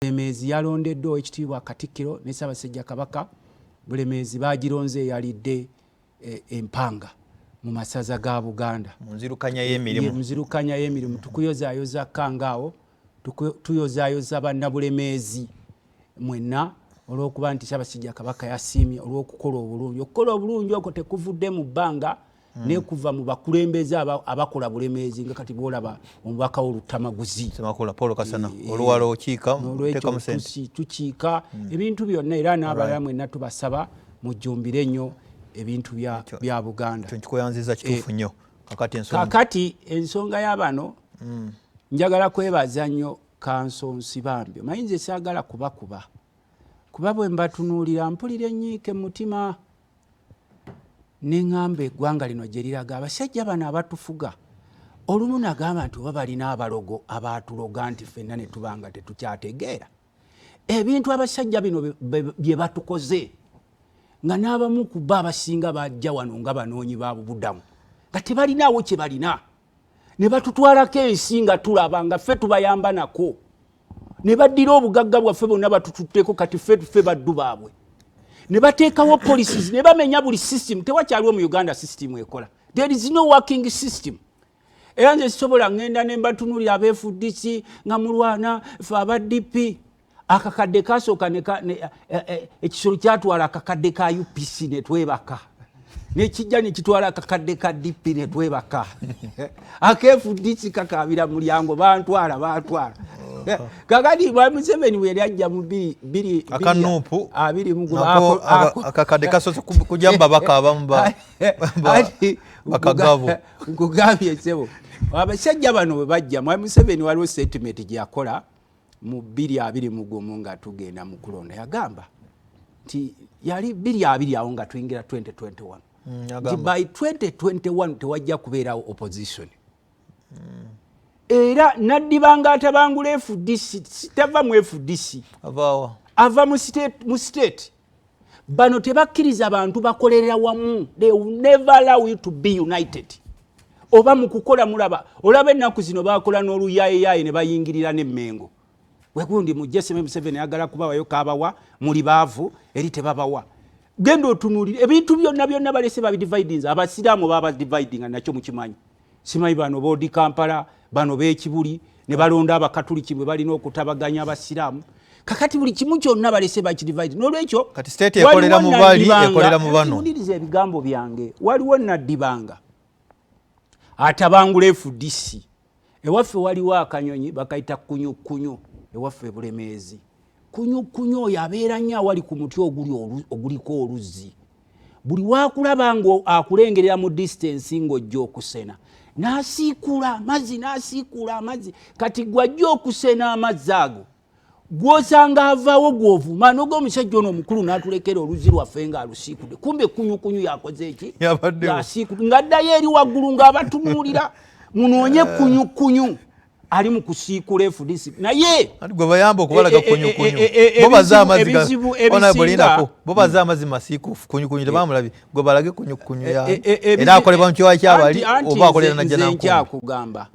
Bulemeezi yalondeddwa Owekitiibwa Katikkiro ne Ssaabasajja Kabaka. Bulemeezi bagironze eyalidde empanga mu masaza ga Buganda. Mu nzirukanya y'emirimu. Mu nzirukanya y'emirimu. Tukuyozaayoza kangaawo, tuyozaayoza bannabulemeezi mwenna olw'okuba nti Ssaabasajja Kabaka yasiimye olw'okukola obulungi. Okukola obulungi okwo tekuvudde mu bbanga, nekuva mu bakulembeze abakola Bulemeezi, nga kati bwolaba omubaka w'Olutamaguzi. Semakula Paul Kasana. Oluwalo okiika. Nolwekyo tukiika ebintu byonna, era n'abalala mwenna tubasaba mujjumbire nnyo ebintu bya Buganda. Nkikuyanziza, kituufu nnyo. Kakati ensonga? Kakati ensonga y'abano, njagala kwebaza nnyo Counsel Nsibambi. Omanyi nze saagala kubakuba, kuba bwe mbatunuulira mpulira ennyiike mu mutima, neŋŋamba eggwanga lino gye liraga. Abasajja bano abatufuga, olumu nagamba nti oba balina abalogo abaatuloga nti ffenna ne tuba nga tetukyategeera ebintu abasajja bino bye batukoze, nga n'abamu ku bo abasinga bajja wano nga banoonyi ba bubudamu, nga tebalinaawo kye balina, ne batutwalako ensi nga tulaba nga ffe tubayamba nako, ne baddira obugagga bwaffe bwonna batututteko. Kati ffe baddu baabwe, ne bateekawo policies, ne bamenya buli system. Tewakyaliwo mu Uganda system ekola, there is no working system. Era nze sisobola ŋŋenda ne mbatunuulira aba FDC nga mulwana, fe aba DP akakadde kasooka ekisolo kyatwala akakadde ka UPC ne twebaka, nekijja nekitwala akakadde ka DP ne twebaka, aka FDC kakabira mulyango, bantwala, bantwala. Kakati bwa Museveni bwe yali ajja mu bbiri Aka NUP, abiri mu gumu, nako akakadde kasoose kujja mu babaka abamu bakagabo. Nkugambye ssebo, abasajja bano bwe bajja, mwami Museveni waliwo statement gye yakola mu 2021 nga tugenda mu kulonda. Yagamba nti yali 2020 awo nga tuyingira 2021, nti Yagamba. by 2021 tewajja kubeerawo opposition. Era naddibanga atabangula FDC, tava mu FDC. Avaawa? Ava mu state. Bano tebakkiriza bantu bakolerera wamu, they will never allow you to be united. Oba mu kukola mulaba, olaba ennaku zino bakola n'oluyayeyaye ne bayingirira n'emmengo wegundi mujje. Seme Museveni ayagala kubawayo kabawa, muli baavu eri tebabawa. Genda otunuulire ebintu byonna byonna balese babidividinza. Abasiraamu babadividinga nakyo mukimanyi. Simanyi bano boodi Kampala, bano b'ekibuli, ne balonda Abakatuliki bwe balina okutabaganya abasiraamu. Kakati buli kimu kyonna balese bakidivide. Nolwekyo Kati state ekolera mu bali, ekolera mu bano. Wuliriza ebigambo byange. Waliwo naddibanga atabangula FDC. Ewaffe waliwo akanyonyi bakayita kunyukunyu, ewaffe Ebulemeezi. Kunyukunyu oyo abeera nnyo awali ku muti oguli oguliko oluzzi. Buli wakulaba nga akulengerera mu distance ng'ojja okusena, n'asiikuula amazzi, n'asiikuula amazzi. Kati gwajja okusena amazzi ago, gwosanga avaawo gwovuma noga omusajja ono omukulu n'atulekera oluzzi lwaffe ng'alusiikudde. Kumbe kunyukunyu yakoze eki? Yabaddewo. Yasiikudde ng'addayo eri waggulu ng'abatunuulira, munoonye kunyukunyu ali mu kusiikula FDC. Naye Anti gwe bayamba okubalaga kunyukunyu. Bo baze amazzi ebizibu ona ebisinga bolindako, bo baze amazzi masiikufu, kunyukunyu tebamulabye, gwe balage kunyukunyu ya era akolebwa mu kiwa kyabali Anti oba akolera najja nze nankumbi. Nkyakugamba,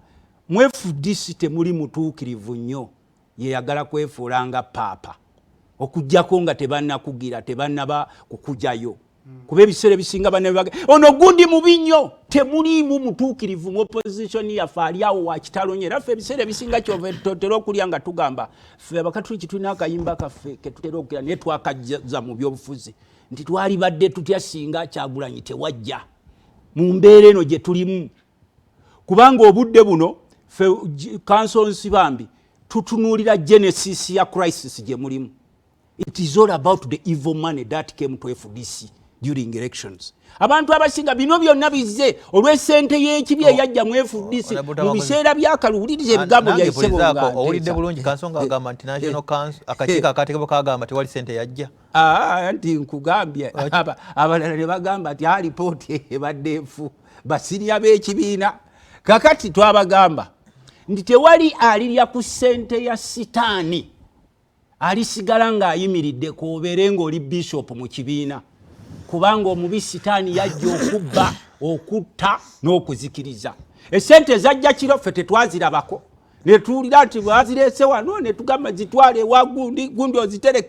mu FDC temuli mutuukirivu nnyo yeyagala kwefuula nga paapa, okugjako nga tebannakugira, tebannaba kukujayo, kuba ebiseera ebisinga bannabibaga ono gundi mubi nnyo. Temuliimu mutuukirivu mu opposition yaffe, ali awo wa kitalo nnyo. Era ffe ebiseera ebisinga kyova totera okulya nga tugamba ffe Abakatuliki tulina akayimba kaffe ketutera okukira, naye twakajja mu byobufuzi nti twalibadde tutya singa Kyagulanyi tewajja mu mbeera eno gye tulimu, kubanga obudde buno ffe Counsel Nsibambi tutunuulira genesis ya crisis gye mulimu. It is all about the evil money that came to FDC during elections. Abantu abasinga bino byonna bizze olw'essente y'ekibi eyajja mu FDC Honorable mu biseera byakaluwuliriza ebigambo Nange byaisebo. pulizaako, owulidde bulungi. Kansonga agamba nti National Council, akakiiko akateekebwa kagamba tewali sente yajja. Ah, nti nkugambye, abalala ne bagamba nti alipooti ebadde nfu, basirya b'ekibiina. Kakati twabagamba nti tewali alirya ku ssente ya sitaani alisigala ng'ayimiridde, k'obeere ng'oli bishop mu kibiina, kubanga omubi sitaani yajja okubba, okutta n'okuzikiriza. Esente ezajja kiro ffe tetwazirabako. Netuwulira nti bazireese wano, netugamba zitwale ewa gundi gundi, ozitereke.